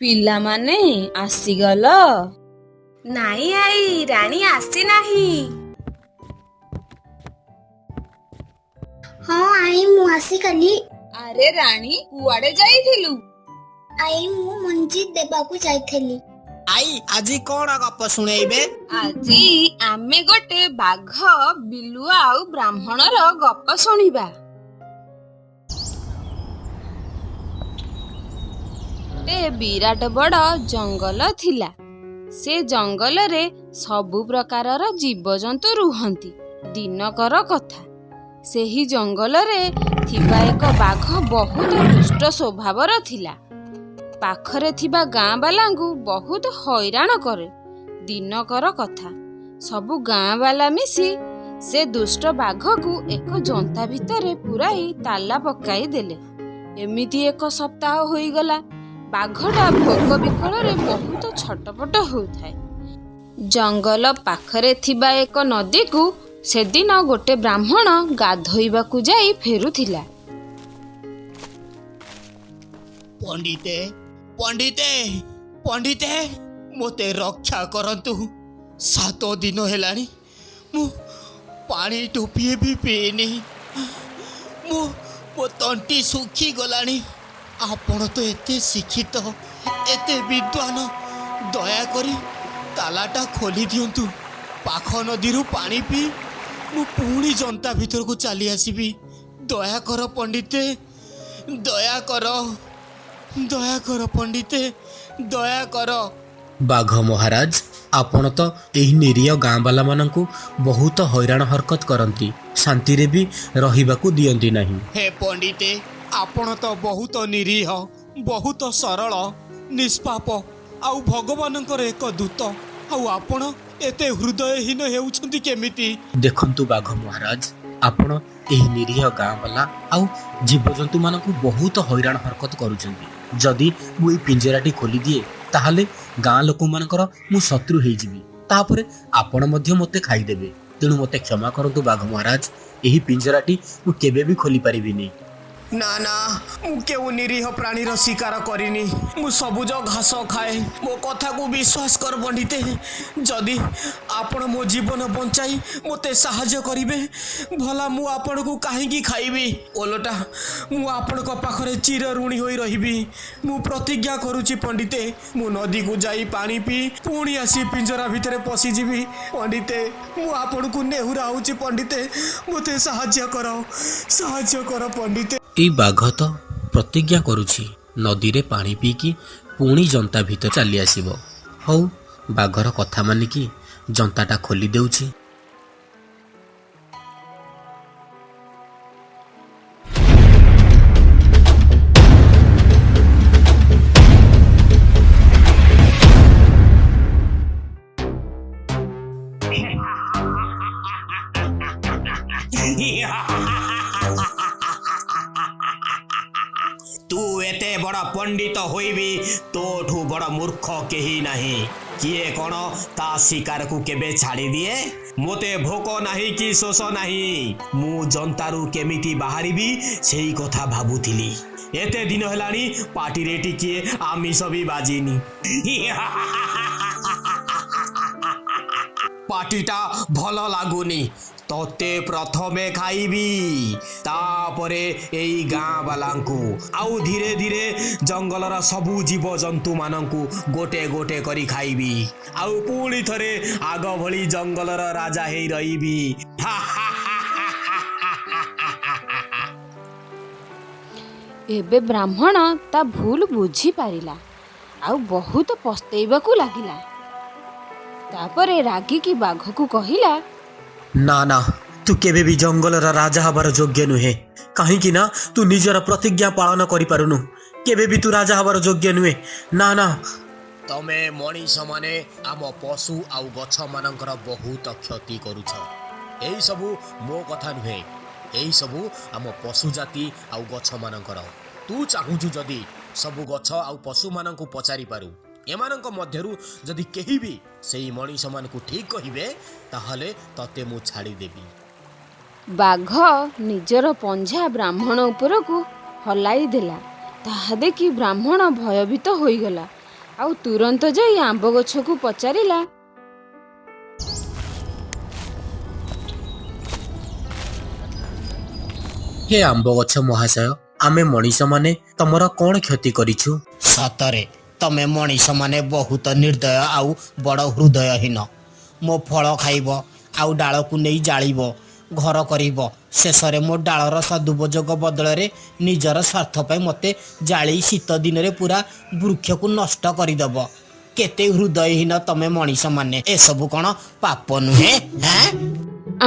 ପିଲାମାନେ ଆସିଗଲ? ନାଇଁ ଆଈ, ରାଣୀ ଆସିନାହିଁ। ହଁ ଆଈ, ମୁଁ ଆସିଗଲି। ଆରେ ରାଣୀ, କୁଆଡେ ଯାଇଥିଲୁ? ଆଈ, ମୁଁ ମଞ୍ଜି ଦେବାକୁ ଯାଇଥିଲି। ଆଈ, ଆଜି କଣ ଗପ ଶୁଣେଇବେ? ଆଜି ଆମେ ଗୋଟେ ବାଘ, ବିଲୁଆ ଆଉ ବ୍ରାହ୍ମଣର ଗପ ଶୁଣିବା। ଗୋଟେ ବିରାଟ ବଡ ଜଙ୍ଗଲ ଥିଲା। ସେ ଜଙ୍ଗଲରେ ସବୁ ପ୍ରକାରର ଜୀବଜନ୍ତୁ ରୁହନ୍ତି। ଦିନକର କଥା, ସେହି ଜଙ୍ଗଲରେ ଥିବା ଏକ ବାଘ ବହୁତ ଦୁଷ୍ଟ ସ୍ୱଭାବର ଥିଲା। ପାଖରେ ଥିବା ଗାଁ ବାଲାଙ୍କୁ ବହୁତ ହଇରାଣ କରେ। ଦିନକର କଥା, ସବୁ ଗାଁ ବାଲା ମିଶି ସେ ଦୁଷ୍ଟ ବାଘକୁ ଏକ ଜନ୍ତା ଭିତରେ ପୁରାଇ ତାଲା ପକାଇ ଦେଲେ। ଏମିତି ଏକ ସପ୍ତାହ ହୋଇଗଲା। ବାଘଟା ଭୋକ ବିକଳରେ ବହୁତ ଛଟପଟ ହେଉଥାଏ। ଜଙ୍ଗଲ ପାଖରେ ଥିବା ଏକ ନଦୀକୁ ସେଦିନ ଗୋଟେ ବ୍ରାହ୍ମଣ ଗାଧୋଇବାକୁ ଯାଇ ଫେରୁଥିଲା। ପଣ୍ଡିତେ, ପଣ୍ଡିତେ, ପଣ୍ଡିତେ, ମୋତେ ରକ୍ଷା କରନ୍ତୁ। 7 ଦିନ ହେଲାଣି ମୁଁ ପାଣି ଟୋପିଏ ବି ପିଇନି। ମୁଁ ମୋ ତଣ୍ଟି ଶୁଖିଗଲାଣି। ଆପଣ ତ ଏତେ ଶିକ୍ଷିତ, ଏତେ ବିଦ୍ୱାନ, ଦୟାକରି ତାଲାଟା ଖୋଲି ଦିଅନ୍ତୁ। ପାଖ ନଦୀରୁ ପାଣି ପିଇ ମୁଁ ପୁଣି ଜନ୍ତା ଭିତରକୁ ଚାଲି ଆସିବି। ଦୟା କର ପଣ୍ଡିତେ, ଦୟା କର, ଦୟା କର ପଣ୍ଡିତେ, ଦୟା କର। ବାଘ ମହାରାଜ, ଆପଣ ତ ଏହି ନିରୀହ ଗାଁବାଲାମାନଙ୍କୁ ବହୁତ ହଇରାଣ ହରକତ କରନ୍ତି, ଶାନ୍ତିରେ ବି ରହିବାକୁ ଦିଅନ୍ତି ନାହିଁ। ହେ ପଣ୍ଡିତେ, ଆପଣ ତ ବହୁତ ନିରୀହ, ବହୁତ ସରଳ, ନିଷ୍ପାପ ଆଉ ଭଗବାନଙ୍କର ଏକ ଦୂତ। ଆଉ ଆପଣ ଏତେ ହୃଦୟହୀନ ହେଉଛନ୍ତି କେମିତି? ଦେଖନ୍ତୁ ବାଘ ମହାରାଜ, ଆପଣ ଏହି ନିରୀହ ଗାଁବାଲା ଆଉ ଜୀବଜନ୍ତୁମାନଙ୍କୁ ବହୁତ ହଇରାଣ ହରକତ କରୁଛନ୍ତି। ଯଦି ମୁଁ ଏଇ ପିଞ୍ଜରାଟି ଖୋଲିଦିଏ, ତାହେଲେ ଗାଁ ଲୋକମାନଙ୍କର ମୁଁ ଶତ୍ରୁ ହେଇଯିବି। ତାପରେ ଆପଣ ମଧ୍ୟ ମୋତେ ଖାଇଦେବେ। ତେଣୁ ମୋତେ କ୍ଷମା କରନ୍ତୁ ବାଘ ମହାରାଜ, ଏହି ପିଞ୍ଜରାଟି ମୁଁ କେବେ ବି ଖୋଲି ପାରିବିନି। ନା ନା, ମୁଁ କେଉଁ ନିରୀହ ପ୍ରାଣୀର ଶିକାର କରିନି। ମୁଁ ସବୁଜ ଘାସ ଖାଏ। ମୋ କଥାକୁ ବିଶ୍ୱାସ କର ପଣ୍ଡିତେ। ଯଦି ଆପଣ ମୋ ଜୀବନ ବଞ୍ଚାଇ ମୋତେ ସାହାଯ୍ୟ କରିବେ, ଭଲା ମୁଁ ଆପଣଙ୍କୁ କାହିଁକି ଖାଇବି? ଓଲଟା ମୁଁ ଆପଣଙ୍କ ପାଖରେ ଚିର ଋଣୀ ହୋଇ ରହିବି। ମୁଁ ପ୍ରତିଜ୍ଞା କରୁଛି ପଣ୍ଡିତେ, ମୁଁ ନଦୀକୁ ଯାଇ ପାଣି ପିଇ ପୁଣି ଆସି ପିଞ୍ଜରା ଭିତରେ ପଶିଯିବି। ପଣ୍ଡିତେ, ମୁଁ ଆପଣଙ୍କୁ ନେହୁରା ହେଉଛି। ପଣ୍ଡିତେ, ମୋତେ ସାହାଯ୍ୟ କର, ସାହାଯ୍ୟ କର ପଣ୍ଡିତେ। ଏଇ ବାଘ ତ ପ୍ରତିଜ୍ଞା କରୁଛି ନଦୀରେ ପାଣି ପିଇକି ପୁଣି ଜନ୍ତା ଭିତରେ ଚାଲି ଆସିବ। ହଉ, ବାଘର କଥା ମାନିକି ଜନ୍ତାଟା ଖୋଲି ଦେଉଛି। ତୁ ଏତେ ବଡ଼ ପଣ୍ଡିତ ହୋଇବି ତୋଠୁ ବଡ଼ ମୂର୍ଖ କେହି ନାହିଁ। କିଏ କଣ ତା ଶିକାରକୁ କେବେ ଛାଡ଼ି ଦିଏ? ମୋତେ ଭୋକ ନାହିଁ କି ଶୋଷ ନାହିଁ। ମୁଁ ଜନ୍ତାରୁ କେମିତି ବାହାରିବି ସେଇ କଥା ଭାବୁଥିଲି। ଏତେ ଦିନ ହେଲାଣି ପାଟିରେ ଟିକିଏ ଆମିଷ ବି ବାଜିନି। ପାଟିଟା ଭଲ ଲାଗୁନି। ତତେ ପ୍ରଥମେ ଖାଇବି, ତାପରେ ଏଇ ଗାଁ ବାଲାଙ୍କୁ, ଆଉ ଧୀରେ ଧୀରେ ଜଙ୍ଗଲର ସବୁ ଜୀବଜନ୍ତୁମାନଙ୍କୁ ଗୋଟେ ଗୋଟେ କରି ଖାଇବି, ଆଉ ପୁଣି ଥରେ ଆଗ ଭଳି ଜଙ୍ଗଲର ରାଜା ହେଇ ରହିବି। ଏବେ ବ୍ରାହ୍ମଣ ତା ଭୁଲ ବୁଝିପାରିଲା ଆଉ ବହୁତ ପସ୍ତେଇବାକୁ ଲାଗିଲା। ତାପରେ ରାଗିକି ବାଘକୁ କହିଲା, ନା ନା, ତୁ କେବେ ବି ଜଙ୍ଗଲର ରାଜା ହବାର ଯୋଗ୍ୟ ନୁହେଁ। କାହିଁକି ନା ତୁ ନିଜର ପ୍ରତିଜ୍ଞା ପାଳନ କରିପାରୁନୁ। କେବେ ବି ତୁ ରାଜା ହବାର ଯୋଗ୍ୟ ନୁହେଁ। ନା ନା। ତମେ ମଣିଷମାନେ ଆମ ପଶୁ ଆଉ ଗଛମାନଙ୍କର ବହୁତ କ୍ଷତି କରୁଛ। ଏଇସବୁ ମୋ କଥା ନୁହେଁ, ଏଇସବୁ ଆମ ପଶୁ ଜାତି ଆଉ ଗଛମାନଙ୍କର। ତୁ ଚାହୁଁଛୁ ଯଦି ସବୁ ଗଛ ଆଉ ପଶୁମାନଙ୍କୁ ପଚାରି ପାରୁ। ଏମାନଙ୍କ ମଧ୍ୟରୁ ଯଦି କେହି ବି ସେଇ ମଣିଷମାନଙ୍କୁ ଠିକ୍ କହିବେ, ତାହେଲେ ତତେ ମୁଁ ଛାଡ଼ିଦେବି। ବାଘ ନିଜର ପଞ୍ଝା ବ୍ରାହ୍ମଣ ଉପରକୁ ହଲାଇ ଦେଲା। ତାହା ଦେଖି ବ୍ରାହ୍ମଣ ଭୟଭୀତ ହୋଇଗଲା ଆଉ ତୁରନ୍ତ ଯାଇ ଆମ୍ବ ଗଛକୁ ପଚାରିଲା, ହେ ଆମ୍ବ ଗଛ ମହାଶୟ, ଆମେ ମଣିଷମାନେ ତମର କ'ଣ କ୍ଷତି କରିଛୁ? ସତରେ ତମେ ମଣିଷମାନେ ବହୁତ ନିର୍ଦ୍ଦୟ ଆଉ ବଡ଼ ହୃଦୟହୀନ। ମୋ ଫଳ ଖାଇବ ଆଉ ଡାଳକୁ ନେଇ ଜାଳିବ, ଘର କରିବ। ଶେଷରେ ମୋ ଡାଳର ସଦୁପଯୋଗ ବଦଳରେ ନିଜର ସ୍ୱାର୍ଥ ପାଇଁ ମୋତେ ଜାଳି ଶୀତ ଦିନରେ ପୁରା ବୃକ୍ଷକୁ ନଷ୍ଟ କରିଦେବ। କେତେ ହୃଦୟହୀନ ତମେ ମଣିଷମାନେ! ଏସବୁ କ'ଣ ପାପ ନୁହେଁ? ହେଁ?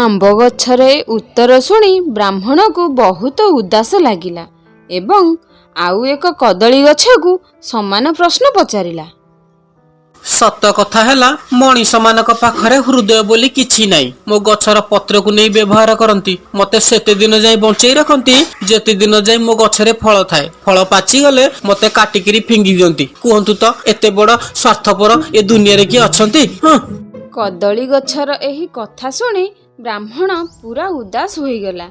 ଆମ୍ବ ଗଛର ଏ ଉତ୍ତର ଶୁଣି ବ୍ରାହ୍ମଣକୁ ବହୁତ ଉଦାସ ଲାଗିଲା ଏବଂ ଆଉ ଏକ କଦଳୀ ଗଛକୁ ସମାନ ପ୍ରଶ୍ନ ପଚାରିଲା। ସତ କଥା ହେଲା, ମଣିଷମାନଙ୍କ ପାଖରେ ହୃଦୟ ବୋଲି କିଛି ନାହିଁ। ମୋ ଗଛର ପତ୍ରକୁ ନେଇ ବ୍ୟବହାର କରନ୍ତି। ମତେ ସେତେ ଦିନ ଯାଇ ବଞ୍ଚେଇ ରଖନ୍ତି, ଯେତେ ଦିନ ଯାଇ ମୋ ଗଛରେ ଫଳ ଥାଏ। ଫଳ ପାଚିଗଲେ ମତେ କାଟିକିରି ଫିଙ୍ଗି ଦିଅନ୍ତି। କୁହନ୍ତୁ ତ, ଏତେ ବଡ ସ୍ୱାର୍ଥପର ଏ ଦୁନିଆରେ କିଏ ଅଛନ୍ତି? ହଁ। କଦଳୀ ଗଛର ଏହି କଥା ଶୁଣି ବ୍ରାହ୍ମଣ ପୁରା ଉଦାସ ହୋଇଗଲା।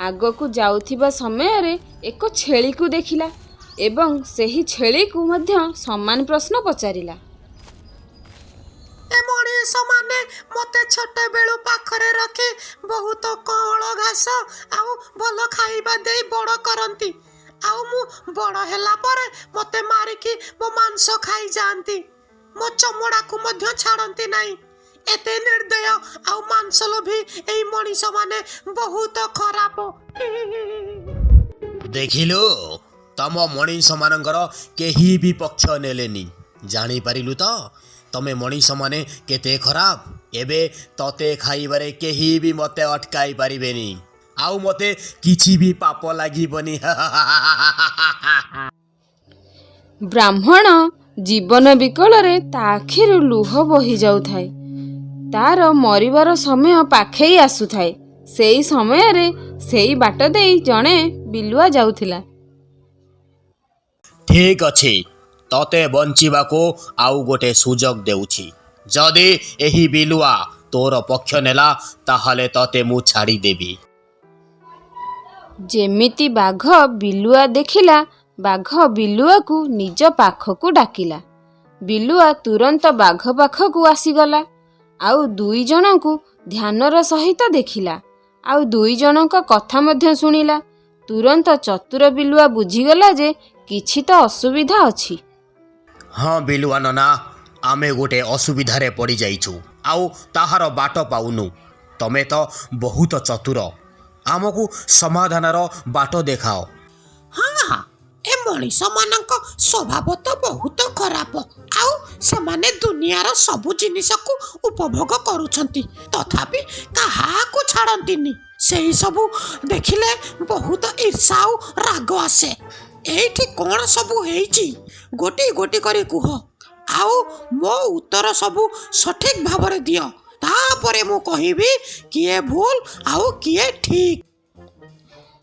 ଆଗକୁ ଯାଉଥିବା ସମୟରେ ଏକ ଛେଳିକୁ ଦେଖିଲା ଏବଂ ସେହି ଛେଳିକୁ ମଧ୍ୟ ସମାନ ପ୍ରଶ୍ନ ପଚାରିଲା। ଏ ମଣିଷମାନେ ମୋତେ ଛୋଟବେଳୁ ପାଖରେ ରଖି ବହୁତ କଅଁଳ ଘାସ ଆଉ ଭଲ ଖାଇବା ଦେଇ ବଡ଼ କରନ୍ତି, ଆଉ ମୁଁ ବଡ଼ ହେଲା ପରେ ମୋତେ ମାରିକି ମୋ ମାଂସ ଖାଇଯାଆନ୍ତି। ମୋ ଚମଡ଼ାକୁ ମଧ୍ୟ ଛାଡ଼ନ୍ତି ନାହିଁ। ଏତେ ନିର୍ଦ୍ଦୟ ଆଉ ମାଂସ ଲୋଭୀ ଏଇ ମଣିଷମାନେ ବହୁତ ଖରାପ। ଦେଖିଲୁ, ତମ ମଣିଷମାନଙ୍କର କେହି ବି ପକ୍ଷ ନେଲେନି। ଜାଣିପାରିଲୁ ତ ତମେ ମଣିଷମାନେ କେତେ ଖରାପ? ଏବେ ତତେ ଖାଇବାରେ କେହି ବି ମୋତେ ଅଟକାଇ ପାରିବେନି, ଆଉ ମୋତେ କିଛି ବି ପାପ ଲାଗିବନି। ବ୍ରାହ୍ମଣ ଜୀବନ ବିକଳରେ ତା ଆଖିରୁ ଲୁହ ବହି ଯାଉଥାଏ। ତାର ମରିବାର ସମୟ ପାଖେଇ ଆସୁଥାଏ। ସେଇ ସମୟରେ ସେଇ ବାଟ ଦେଇ ଜଣେ ବିଲୁଆ ଯାଉଥିଲା। ଠିକ୍ ଅଛି, ତତେ ବଞ୍ଚିବାକୁ ଆଉ ଗୋଟେ ସୁଯୋଗ ଦେଉଛି। ଯଦି ଏହି ବିଲୁଆ ତୋର ପକ୍ଷ ନେଲା, ତାହେଲେ ତତେ ମୁଁ ଛାଡ଼ିଦେବି। ଯେମିତି ବାଘ ବିଲୁଆ ଦେଖିଲା, ବାଘ ବିଲୁଆକୁ ନିଜ ପାଖକୁ ଡାକିଲା। ବିଲୁଆ ତୁରନ୍ତ ବାଘ ପାଖକୁ ଆସିଗଲା ଆଉ ଦୁଇ ଜଣଙ୍କୁ ଧ୍ୟାନର ସହିତ ଦେଖିଲା ଆଉ ଦୁଇ ଜଣଙ୍କ କଥା ମଧ୍ୟ ଶୁଣିଲା। ତୁରନ୍ତ ଚତୁର ବିଲୁଆ ବୁଝିଗଲା ଯେ କିଛି ତ ଅସୁବିଧା ଅଛି। ହଁ ବିଲୁଆ ନନା, ଆମେ ଗୋଟେ ଅସୁବିଧାରେ ପଡ଼ିଯାଇଛୁ ଆଉ ତାହାର ବାଟ ପାଉନୁ। ତମେ ତ ବହୁତ ଚତୁର, ଆମକୁ ସମାଧାନର ବାଟ ଦେଖାଅ। ହଁ, ଏ ମଣିଷମାନଙ୍କ ସ୍ୱଭାବ ତ ବହୁତ ଖରାପ, ଆଉ ସେମାନେ ଦୁନିଆର ସବୁ ଜିନିଷକୁ ଉପଭୋଗ କରୁଛନ୍ତି, ତଥାପି କାହାକୁ ଛାଡ଼ନ୍ତିନି। ସେଇ ସବୁ ଦେଖିଲେ ବହୁତ ଈର୍ଷା ଆଉ ରାଗ ଆସେ। ଏଇଠି କ'ଣ ସବୁ ହେଇଛି ଗୋଟି ଗୋଟି କରି କୁହ, ଆଉ ମୋ ଉତ୍ତର ସବୁ ସଠିକ୍ ଭାବରେ ଦିଅ। ତାପରେ ମୁଁ କହିବି କିଏ ଭୁଲ ଆଉ କିଏ ଠିକ୍।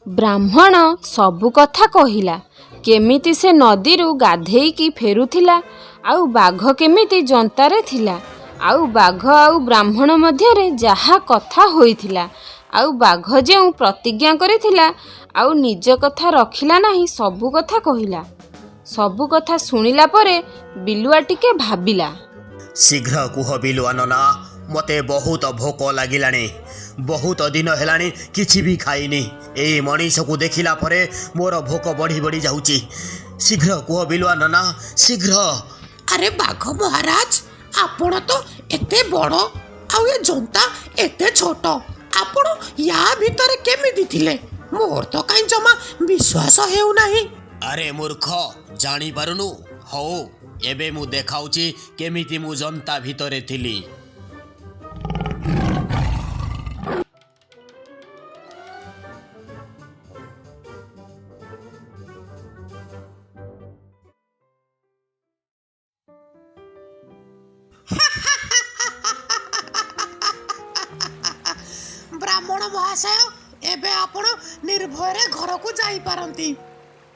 ବ୍ରାହ୍ମଣ ସବୁ କଥା କହିଲା, କେମିତି ସେ ନଦୀରୁ ଗାଧେଇକି ଫେରୁଥିଲା ଆଉ ବାଘ କେମିତି ଯନ୍ତାରେ ଥିଲା, ଆଉ ବାଘ ଆଉ ବ୍ରାହ୍ମଣ ମଧ୍ୟରେ ଯାହା କଥା ହୋଇଥିଲା, ଆଉ ବାଘ ଯେଉଁ ପ୍ରତିଜ୍ଞା କରିଥିଲା ଆଉ ନିଜ କଥା ରଖିଲା ନାହିଁ, ସବୁ କଥା କହିଲା। ସବୁ କଥା ଶୁଣିଲା ପରେ ବିଲୁଆ ଟିକେ ଭାବିଲା। ଶୀଘ୍ର କୁହ ବିଲୁଆ ନନା, ମୋତେ ବହୁତ ଭୋକ ଲାଗିଲାଣି। ବହୁତ ଦିନ ହେଲାଣି କିଛି ବି ଖାଇନି। ଏଇ ମଣିଷକୁ ଦେଖିଲା ପରେ ମୋର ଭୋକ ବଢ଼ି ବଢ଼ି ଯାଉଛି। ଶୀଘ୍ର କୁହ ବିଲୁଆ ନନା, ଶୀଘ୍ର। ଆରେ ବାଘ ମହାରାଜ, ଆପଣ ତ ଏତେ ବଡ଼ ଆଉ ଏ ଜନ୍ତା ଏତେ ଛୋଟ, ଆପଣ ୟା ଭିତରେ କେମିତି ଥିଲେ? ମୋର ତ କାହିଁ ଜମା ବିଶ୍ୱାସ ହେଉନାହିଁ। ଆରେ ମୂର୍ଖ, ଜାଣିପାରୁନୁ? ହଉ, ଏବେ ମୁଁ ଦେଖାଉଛି କେମିତି ମୁଁ ଜନ୍ତା ଭିତରେ ଥିଲି। ବ୍ରାହ୍ମଣ ମହାଶୟ, ଏବେ ଆପଣ ନିର୍ଭୟରେ ଘରକୁ ଯାଇପାରନ୍ତି।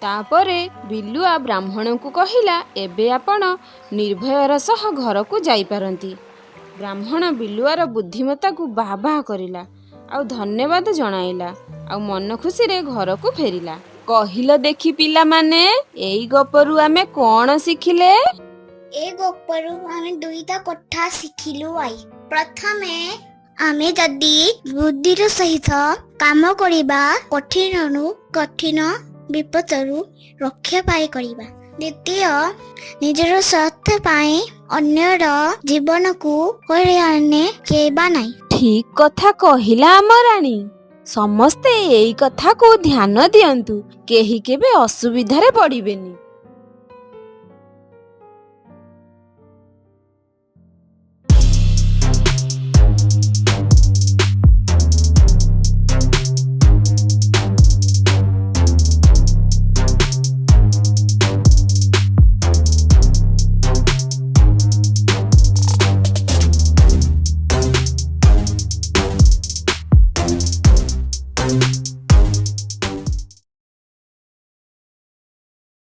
ତାପରେ ବିଲୁଆ ବ୍ରାହ୍ମଣକୁ କହିଲା, ଏବେ ଆପଣ ନିର୍ଭୟର ସହ ଘରକୁ ଯାଇପାରନ୍ତି। ବ୍ରାହ୍ମଣ ବିଲୁଆର ବୁଦ୍ଧିମତାକୁ ବାଃ ବାଃ କରିଲା ଆଉ ଧନ୍ୟବାଦ ଜଣାଇଲା ଆଉ ମନ ଖୁସିରେ ଘରକୁ ଫେରିଲା। କହିଲ ଦେଖି ପିଲାମାନେ, ଏଇ ଗପରୁ ଆମେ କ'ଣ ଶିଖିଲେ? ଏ ଗପରୁ ଆମେ ଦୁଇଟା କଥା ଶିଖିଲୁ I. ପ୍ରଥମେ, ଆମେ ଯଦି ବୁଦ୍ଧିର ସହିତ କାମ କରିବା, କଠିନରୁ କଠିନ ବିପଦରୁ ରକ୍ଷା ପାଇ କରିବା। ଦ୍ୱିତୀୟ, ନିଜର ସ୍ୱାର୍ଥ ପାଇଁ ଅନ୍ୟର ଜୀବନକୁ ହଇରାଣ କରିବା ନାହିଁ। ଠିକ କଥା କହିଲା ଆମ ରାଣୀ। ସମସ୍ତେ ଏଇ କଥାକୁ ଧ୍ୟାନ ଦିଅନ୍ତୁ, କେହି କେବେ ଅସୁବିଧାରେ ପଡ଼ିବେନି।